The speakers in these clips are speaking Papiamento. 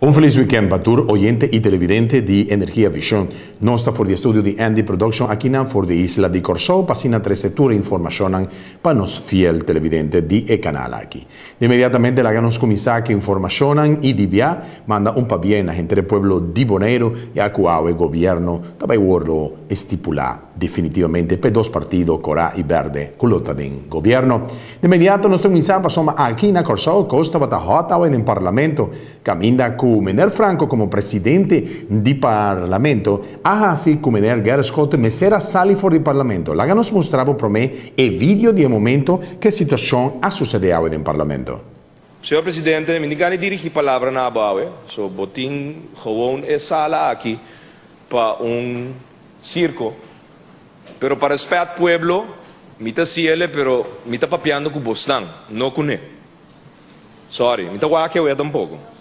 Un felis weekend pa tur oyente y televidente di Energia Vision. Nos ta for di estudio di Andy Production akinan for di isla di Corsou pa asina trece tur e informacionnan pa nos fiel televidente di e canal aki. Inmediatamente laga nos cuminsa cu informacionnan y di bia manda un pabien na henter e pueblo di Boneiru ya cu awe gobierno ta bay wordo estipula definitivamente p'e dos partido Cora y Berde cu lo ta den gobierno. De inmediato nos ta cuminsa pasobra aki na Corsou cos tabata hot awe den parlamento Caminda cu Meneer Franco como presidente di Parlamento a haci cu Meneer Gerrit Schotte mester a sali for di Parlamento. Laga nos mustra bo prome e video di e momento cu e situacion a sucede awe den Parlamento. Señor Presidente, mi tin gana di dirigi palabra na abo awe, so bo tin gewoon e sala aki pa un circo, pero pa respet pueblo mi ta haciele, pero mi ta papiando cu bosnan, no cu ne. Sorry, mi ta wak awe tampoco.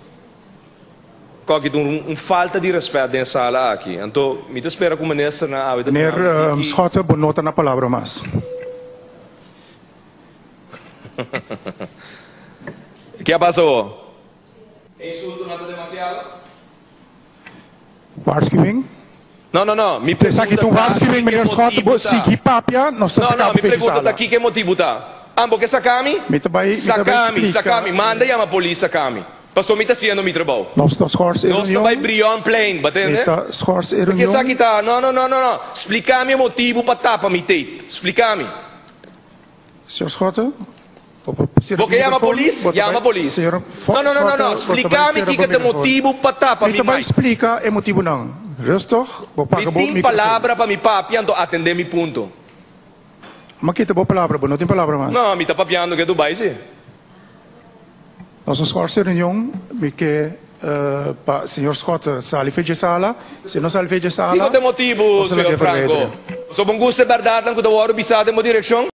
Koki ta un falta di respet den e sala aki. Anto mi ta spera cu ministernan awe ta duna Meneer un tiki. Schotte, bo no ta na palabra mas. Ke a pasa awo? E insultonan ta demasiado? Waarschuwing? No, no, no. Mi Esaki pregunta ta un ta waarschuwing, kiko meneer e Schotte. motibu Bo ta. sigui papia, nos ta No, saka no, bo mi fechi pregunta ta sala. kiko e motibu ta. An bo ke saka mi? Mi ta bai, mi ta bai Saka mi, splika. saka mi. Manda yama polis saka mi. Pasobra mi ta hasiendo mi trabou. Nos ta schors e Nos ta bai reunion. Brionplein, bo Mi tende? ta schors e Ke reunion. esaki ta? No, no, no, no, no. Splika mi e motibu pa tapa mi tape. Splika mi. Señor Schotte, bo por cera Bo bo ke yama microfoon? polis? Bo ta Yama bai, polis. señor No, no, no, no, no. Schotte, bo ta bai Splika mi cera bo kiko ta e microfoon. motibu pa tapa Mi mi ta bai mic. splika e motibunan. Rustig, bo Mi paga bo tin microfoon. palabra pa mi papia, anto atendé mi punto. Mi a kita bo palabra, bo no tin palabra mas. No, mi ta papiando ke Dubai si. Nos a schors e reunion, mi ke pa señor Schotte sali fe dje sala. Si e no sali fe dje Kiko sala, ta e motibu, nos ta señor lag'é Franco? verwijderen. Pasobra bo gusta e bèrdatnan ku ta wòrdu bisá den bo direkshon?